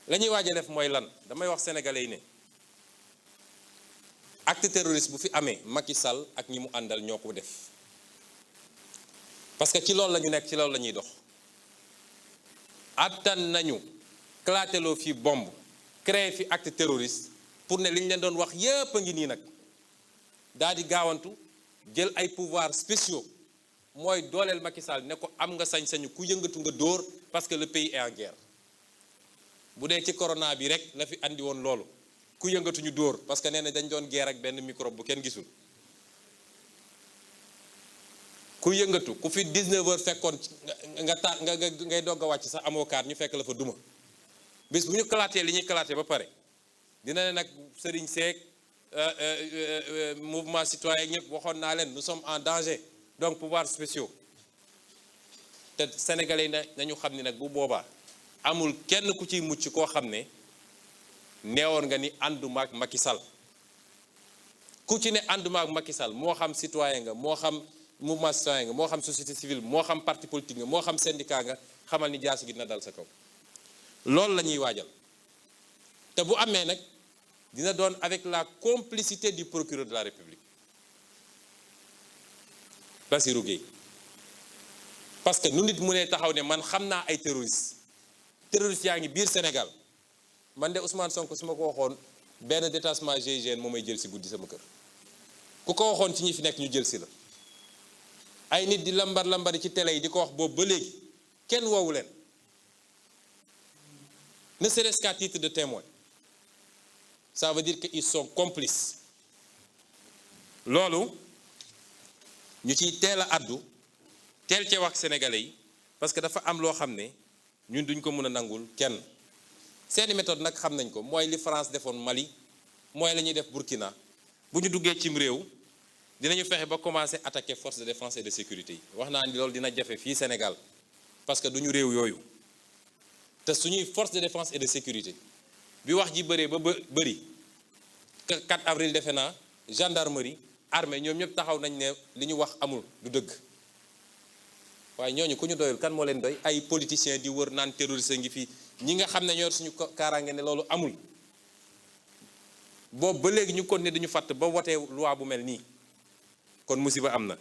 la ñuy waaj a def mooy lan damay wax sénégalais yi ne acte terroriste bu fi amee Macky Sall ak ñi mu àndal ñoo ko def parce que ci loolu la ñu nekk ci loolu la ñuy dox attan nañu clateloo fi bombe créer fi acte terroriste pour ne li ñu leen doon wax yépp a ngi nii nag daal di gaawantu jël ay pouvoirs spéciaux mooy dooleel Macky Sall ne ko am nga sañ-sañu ku yëngatu nga dóor parce que le pays est en guerre bu dee ci corona bi rek la fi andi woon loolu ku yëngatu ñu dóor parce que nee na dañ doon guerre ak benn microbe bu kenn gisul ku yëngatu ku fi 19 heures fekkoon ngay dogg a wàcc sax amoo kaar ñu fekk la fa duma bis bu ñu kalaatee li ñuy kalaatee ba pare dina ne nag sëriñ seek mouvement citoyen ñëpp waxoon naa leen nous sommes en danger donc pouvoirs spéciaux te sénégalais yi nañu xam ni nag bu boobaa amul kenn ku ciy mucc koo xam ne neewoon nga ni ànduma ak Macky Sall ku ci ne ànduma ak Macky Sall moo xam citoyen nga moo xam mouvement citoyen nga moo xam société civile moo xam parti politique nga moo xam syndicat nga xamal ni jaasi gi dina dal sa kaw loolu la ñuy waajal te bu amee nag dina doon avec la complicité du procureur de la République Bassirou Gueye parce que nu nit mu ne taxaw ne man xam naa ay terroristes yaa ngi biir Sénégal man de Ousmane Sonko su ma ko waxoon benn détachement GIGN moo may jël si guddi sama kër ku ko waxoon ci ñi fi nekk ñu jël si la ay nit di lambari ci télé yi di ko wax boobu ba léegi kenn woowu leen ne serait-ce qu'à titre de témoin ça veut dire qu'ils sont complices loolu ñu ciy teel a addu teel cee wax sénégalais yi parce que dafa am loo xam ne ñun duñ ko mën a nangul kenn seeni méthode nag xam nañ ko mooy li France defoon Mali mooy la ñuy def Burkina bu ñu duggee cim réew dinañu fexe ba commencer attaquer force de défense et de sécurité yi wax naa ni loolu dina jafe fii Sénégal parce que duñu réew yooyu te suñuy force de défense et de sécurité bi wax ji bëree ba bëri 4 avril defe naa gendarmerie armée ñoom ñëpp taxaw nañ ne li ñu wax amul du dëgg waaye ñooñu ku ñu doyul kan moo leen doy ay politiciens di wër naan terroriste ngi fii ñi nga xam ne ñoo suñu kaaraange ne loolu amul boobu ba léegi ñu kon ne duñu fàtt ba wotee loi bu mel nii kon musiba am na